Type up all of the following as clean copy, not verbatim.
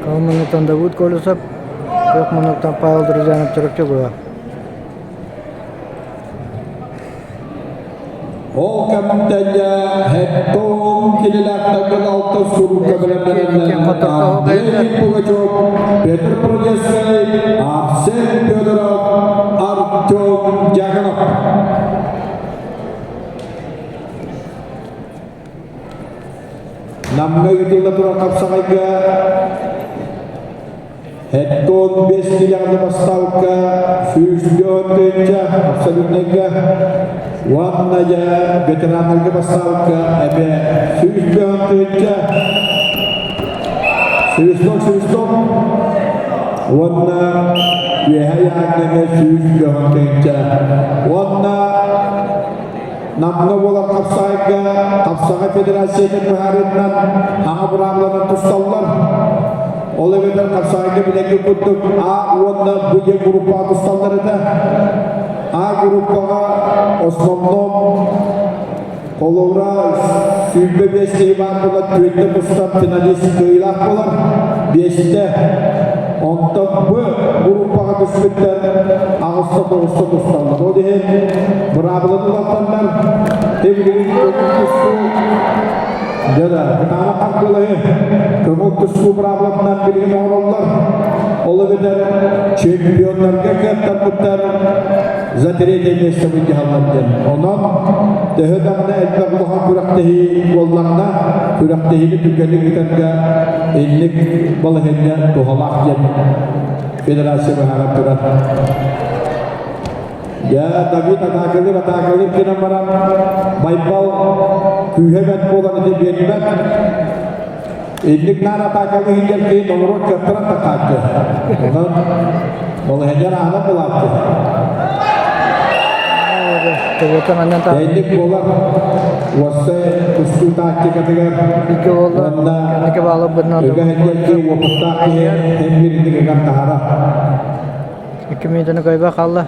Кыһыл муннуктан Давыд Колесов, күөх муннуктан Павел Друзьянов Чурапчылыа. Ол кэмтэнэ Хеттон кинилэртэн алта сурукка бэлэмнэнэллэр Андрей Пугачев, Петр Продесскай, Арсен Федоров, Артем Дьяконов. Намҥа ыытылла турар хапсаҕайга Хеттон 5 килэҕинэ бастаабыкка 104 абсолютнайга уонна дьэ ветераннарга бастаабыкка эмиэ 104 свисток свисток уонна үөһэ ыйааһыҥҥа эмиэ 104 уонна Намҥа буолар хапсаҕайга Хапсаҕай Федерациятын быһаарыытынан аҕа быраабыланан тусталлар. Ол эбэтэр хапсаҕайга билэргэ курдук А уонна Б диэн группаҕа тусталлар этэ. А группаҕа основном холобура 25 киһи баар буолар, түөртэ тустан финалист кыайыылаах буолар, биэстэ. Онтон Б группаҕа түспүттэр аҕыста тоҕуста тусталлар. Ол иһин быраабыланы улаттаннар, билигин көҥүл тустуу дьэ кытаанах хардыылаһы көҥүл тустуу быраабылатынан билигин оҥороллор. Ол эбэтэр чемпионнарга кыаттарбыттар за третье место выдержаллар диэн. Онон төһө даҕаны элбэх улахан күрэхтэһии буоллаҕына, күрэхтэһиини түргэнник ыытарга инник балаһыанньа туһалаах диэн федерация быһааран турар. Дьэ, Давид атаакалыыр, атаакалыыр гынан баран, Байбал күүһэ бэрт буолан ити биэрбэт. Инник наар атаакалыы иһиллэр киһи толору кыаттаран тахааччы. Онон балаһыанньар ааһан булааччы. Инник буолар уоссай тустуу тактикатыгар уонна өгэ иһиллэр киһи уопуттаах киһи эн бииринник ыган таһара. Икки мүнүүтэни көйбө хаалла.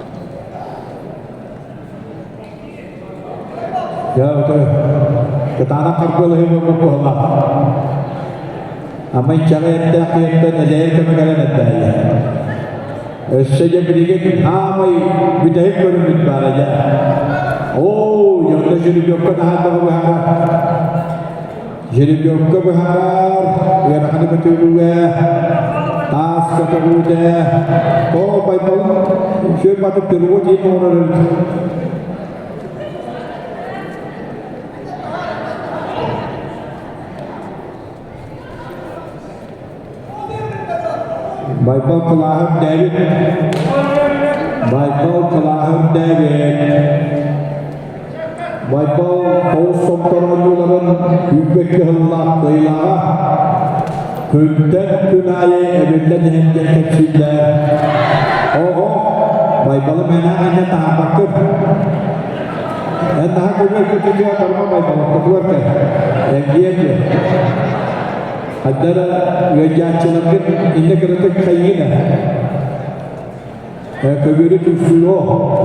Дьэ, кытаанах харбыалаһыы буолбут буолла. Ама иччэҕэ эттээх киһиттэн элэйэр кэмэ кэлэн эрдээйэ. Өссө дьэ билигин аамай бүтэһик көрүҥмүт баара дьэ. Оо, дьонно жеребьевка наһаа быһаарар. Жеребьевка быһаарар, ыараханы көтүрүүгэ, таас көтөҕүүтэ, оо, Байбалын үчүгэй батык перевод диэн оҥорор эбит. Байбал кылааһын дээбит. Байбал кылааһын дээбит. Байбал тоҕус сомтороннууларын күүппэккэ ыһыллаах кыайыылааҕа. Күнтэн күн аайы эбиллэн иһэн диэн кэпсииллэр. Оҕо, Байбалы мээнэ анньа таһаарбаккын. Эн наһаа көмөр көтүтүө барма Байбалаттатыгар кэл. Эргийэн диэн. Хайдара ыалдьааччыларгын иннэ кыратык хайыын ээ. Көбүөрү түмсүүо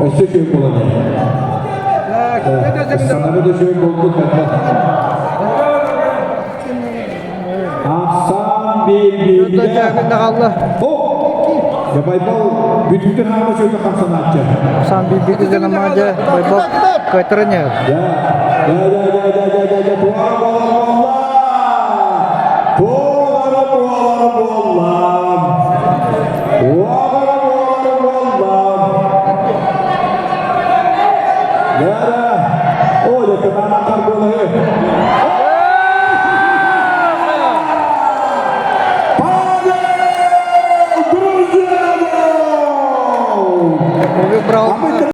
өссө үчүгэй буолан иһэр. Санабыт үчүгэй буолбут барбат. Ахсаан биир бииргэ. О! Байбал бүтүнтэн хаама сөтө хамсанааччы. Ахсаан биир бииргэ гынамаадьа Байбал кыайтаран иһэр. Я, я, я, я, я, я, я, я, туа буолар.